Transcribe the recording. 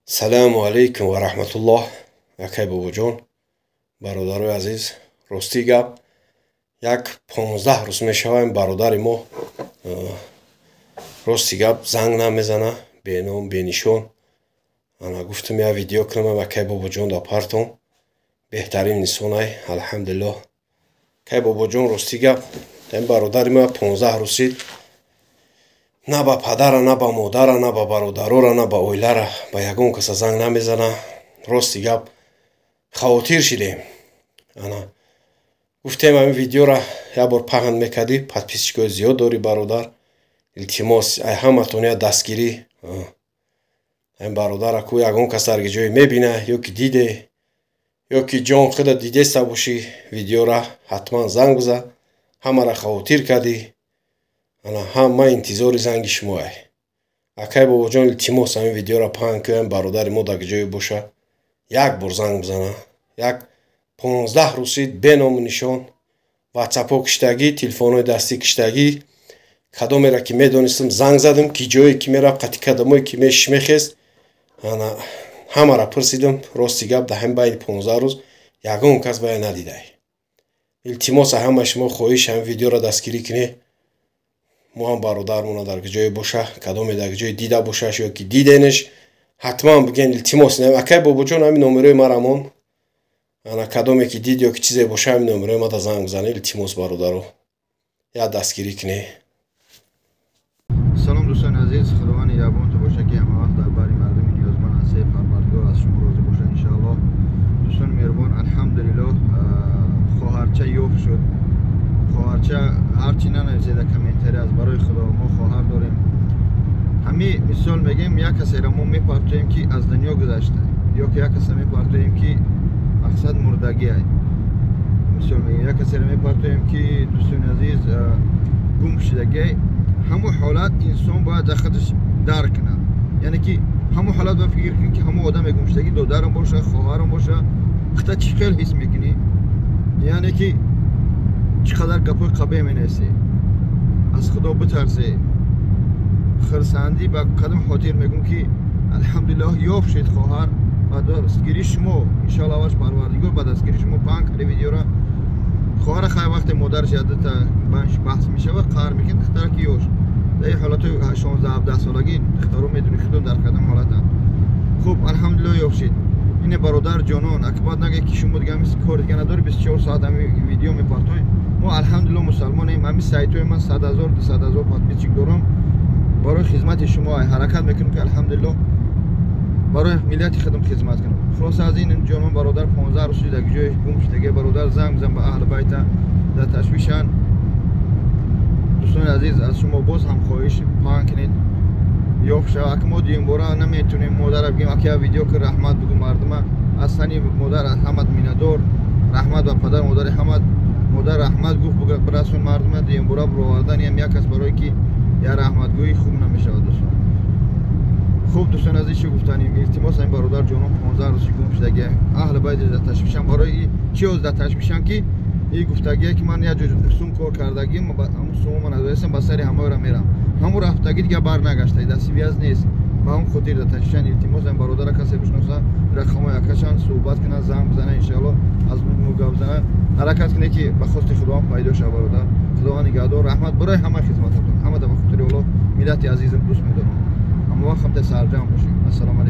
Салому алейкум ва раҳматуллоҳ. Акай Бобоҷон, бародарои азиз, ростӣ гап, як 15 рӯз мешавам, бародари мо рости гап занг намезана, беном бенишон. Ана гуфтам, я видео кунам, акай Бобоҷон да партом. Беҳтарин инсонай, алҳамдулиллоҳ. Акай Бобоҷон, рости гап, ин бародари мо 15 рӯз шид, на ба падара, на ба модара, на ба бародарора, на ба оилара, ба ягон каса занг намезана. Рости гап, хавотир шидем. Ана гуфтем, ҳамин видеора як бор паҳн мекардӣ, подписчикои зиёд дорӣ, бародар. Илтимос, ай ҳаматон я дастгирӣ. Ҳамин бародара ку ягон кас дар ҷое мебина, ё ки диде, ё ки ҷон худа дидеста бошӣ видеора, ҳатман занг биза. Ҳамаро хавотир кардӣ. Ана ҳама интизори занги шумоай. Акай Бобоҷон, илтимос, ҳамин видеоро паҳн кунем, бародари мо дар ҷое боша, як бор занг бизана. Як 15 рӯз шид, беному нишон, ватсапҳо киштагӣ, телефонҳои дастӣ киштагӣ. Кадомеро ки медонистам, занг задам, ки ҷое ки мерафт, қати кадомое ки мешиш мехест, ана ҳамаро пурсидам. Рости гап, дар ҳамин байни 15 рӯз ягон кас бая надидай. Илтимос, ҳамаи шумо хоҳиш, ҳамин видеоро дастгирӣ кунед. Мо ҳам бародармона дар ҷое боша, кадоме дар ҷое дида бошаш ё ки диденеш, ҳатман бигӯен, илтимос. Акай Бобоҷон, ҳамин номерои марамон. Ана кадоме ки дид ё ки чизе боша, ҳамин номерои мада занг бизанед. Илтимос, бародаро, як дастгирӣ кунед. Салом, дӯстони азиз. Худованди нигаҳбонтон боша, ки ҳама вақт дар бари мардуми ниёзманд ҳастед. Парвардигор аз шумо розӣ боша, иншааллоҳ. Дӯстони меҳрубон, алҳамдулиллоҳ, хоҳарча ёфт шуд. Хоҳарча, ҳарчи нанависед дар комментарий, аз барои Худо, мо хоҳар дорем. Ҳами мисол мегем, як касеро мо мепартоем, ки аз дунё гузашта, ё ки як каса мепартоем, ки мақсад мурдагиай. Мисол мегем, як касеро мепартоем, ки, дӯстони азиз, гум шудагиай. Ҳамон ҳолат инсон бояд дар худаш дарк кунад, яъне ки ҳамон ҳолат бояд фикр кунӣ, ки ҳамон одаме гумшудагӣ додарам боша, хоҳарам боша, хита чӣ хел ҳис мекунӣ, яъне ки чӣ қадар гапҳои қабеҳ менависӣ. Аз Худо битарсе. Хирсандӣ ба кадом хотир мегӯм, ки алҳамдулиллоҳ, ёфт шуд хоҳар ба дастгирии шумо, иншоалло. Аввалш Парвардигор, ба дастгирии шумо паҳн карди видеора. Хоҳара хай, вақте модараш ядата баҳс мешава, қаҳр мекунад. Духтара ки ёш, дар ин ҳолатҳои 16-17 солагӣ духтаро медонӣ худо дар кадом ҳолатанд. Хуб, алҳамдулиллоҳ, ёфт шуд. Ине, бародар ҷонон, акбад нагӯед, ки шумо дига ҳамин кор дига надорӣ, 24 соат ҳамин видео мепартоӣ. Мо, алҳамдулиллоҳ, мусалмонем. Ҳамин сайтҳои ман 100 0, 200 0 подписчик дорам. Барои хизмати шумо ҳаракат мекунем, ки, алҳамдулиллоҳ, барои миллати худам хизмат кунам. Хулоса, аз ин ҷонон, бародар 15 рӯз шуда ҷои гум шудаги. Бародар, занг бизан ба аҳли байта, дар ташвишанд. Дӯстони азиз, аз шумо боз ҳам хоҳиш, паҳн кунед, ёфт шава. Ака, мо дуюмбора наметонем модара бигем, ака, я видео ки, раҳмат бигӯ мардума. Аз сани модар аз ҳамат миннатдор, раҳмат ба падар модари ҳамат. Модар раҳмат гуфт, бирасон мардума. Дуюмбора бировардани ҳам як аст, барое ки я раҳматгӯӣ хуб намешавад, дӯстон. Хуб, дӯстон азиз, чӣ гуфтанем? Илтимос, ин бародар ҷонон 15 рӯзи гум шудаги, аҳли байт дар ташвишам. Барои чӣ оз дар ташвишам, ки и гуфтагие, ки ман як ҷо сум кор кардагим, ҳамун сумма надорестам, ба сари ҳамаёра мерам. Ҳамун рафтагӣ дига бар нагашта, дар связь нест. Ба ҳамун хотир дар ташвишан. Илтимос, ин бародара касе бишноса, рақамҳои акашан суҳбат кунад, занг бизана, иншаалло, аз мо гап зана. Ҳаракат кунед, ки ба хости Худованд пайдо шава бародар. Худованд нигаҳдор. Раҳмат барои ҳамаи хизмататон. Ҳамада ба хотири Аллоҳ, миллати азизам, дӯст медорам. Ҳама вақт ҳамта сарҷам бошед. Ассалому алайкум.